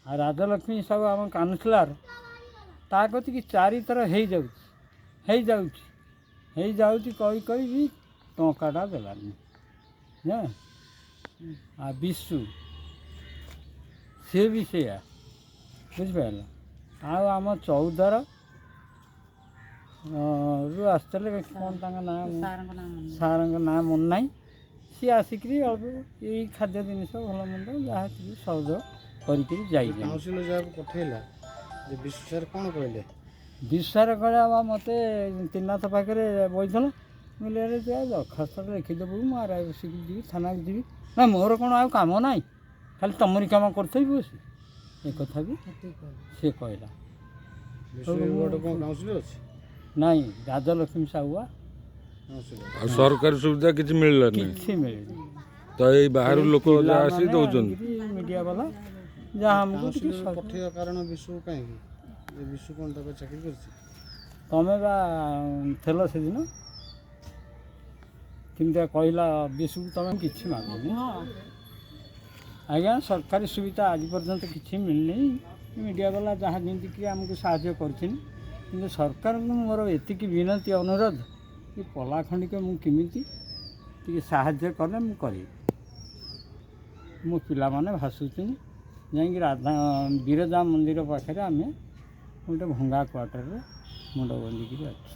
ଆଉ ରାଜଲକ୍ଷ୍ମୀ ସାହୁ ଆମ କାଉନସିଲର୍, ତା କତିକି 4 ଥର ହେଇଯାଉଛି, ହେଇଯାଉଛି, ହେଇଯାଉଛି କହି କହି ବି ଟଙ୍କାଟା ଦେଲାନି ନା। ଆଉ ବିଶୁ ସିଏ ବି ସେଇଆ, ବୁଝିପାରିଲ? ଆଉ ଆମ ଚୌଦ୍ୱାର ରୁ ଆସିଥିଲେ, କ'ଣ ତାଙ୍କ ନାଁ, ସାର୍ଙ୍କ ନାଁ ମନେ ନାହିଁ। ସିଏ ଆସିକିରି ଅଳ୍ପ ଏଇ ଖାଦ୍ୟ ଜିନିଷ, ଭଲ ମନ୍ଦ ଯାହା ଟିକେ ସହଯୋଗ କରିକିରି ଯାଇଛନ୍ତି। କାଉନସିଲର ଯାହାକୁ ପଠେଇଲା ଯେ ବିଶୁ ସାର୍ କ'ଣ କହିଲେ? ବିଶୁ ସାର୍ କହିଲା ବା ମୋତେ ତ୍ରିନାଥ ପାଖରେ ବଇଥିଲା। ମୁଁ କହିଲି, ଆରେ ଯା ଦରଖାସ୍ତଟା ଲେଖିଦେବୁ, ମୁଁ ଆର୍ I ବସିକି ଯିବି, ଥାନାକୁ ଯିବି। ନା, ମୋର କ'ଣ ଆଉ କାମ ନାହିଁ, ଖାଲି ତମରି କାମ କରୁଥିବି ବସି? ଏ କଥା ବି ସେ କହିଲା। ବିଶୁ ଗୋଟେ କ'ଣ କାଉନସିଲର ଅଛି? ନାଇଁ, ରାଜଲକ୍ଷ୍ମୀ ସାହୁଆ। କାଉନସିଲର। ଆଉ ସରକାରୀ ସୁବିଧା କିଛି ମିଳିଲାନି? କିଛି ମିଳିନି। ତ ଏଇ ବାହାରୁ ଲୋକ ଯାହା ଆସି ପିଲାମାନେ ଦଉଛନ୍ତି। ଆଣିକିରି ମିଡ଼ିଆ ବାଲା ଯାହା ଆମକୁ ଟିକେ କାଉନସିଲର ପଠେଇବା କାରଣ ବିଶୁ କାହିଁକି? ଯେ ବିଶୁ କ'ଣ ତାଙ୍କ ଚାକିରି କରିଛି? ତମେ ବା ଥିଲ ସେଦିନ, କେମିତିଆ କହିଲା ବିଶୁକୁ। ତମେ କିଛି ମାଗୁନି ଆଜ୍ଞା। ସରକାରୀ ସୁବିଧା ଆଜି ପର୍ଯ୍ୟନ୍ତ କିଛି ମିଳିନି। ମିଡ଼ିଆ ବାଲା ଯାହା ଯେମିତିକି ଆମକୁ ସାହାଯ୍ୟ କରିଛନ୍ତି, କିନ୍ତୁ ସରକାରଙ୍କୁ ମୋର ଏତିକି ବିନତି ଅନୁରୋଧ କି ପଲା ଖଣ୍ଡିକ ମୁଁ କେମିତି ଟିକେ ସାହାଯ୍ୟ କଲେ ମୁଁ କରିବି। ମୋ ପିଲାମାନେ ଭାସୁଛନ୍ତି ଯାଇକି ରାଧା ବିରଜା ମନ୍ଦିର ପାଖରେ। ଆମେ ଗୋଟେ ଭଙ୍ଗା କ୍ୱାର୍ଟରରେ ମୁଣ୍ଡ ଗୁଞ୍ଜିକିରି ଅଛୁ।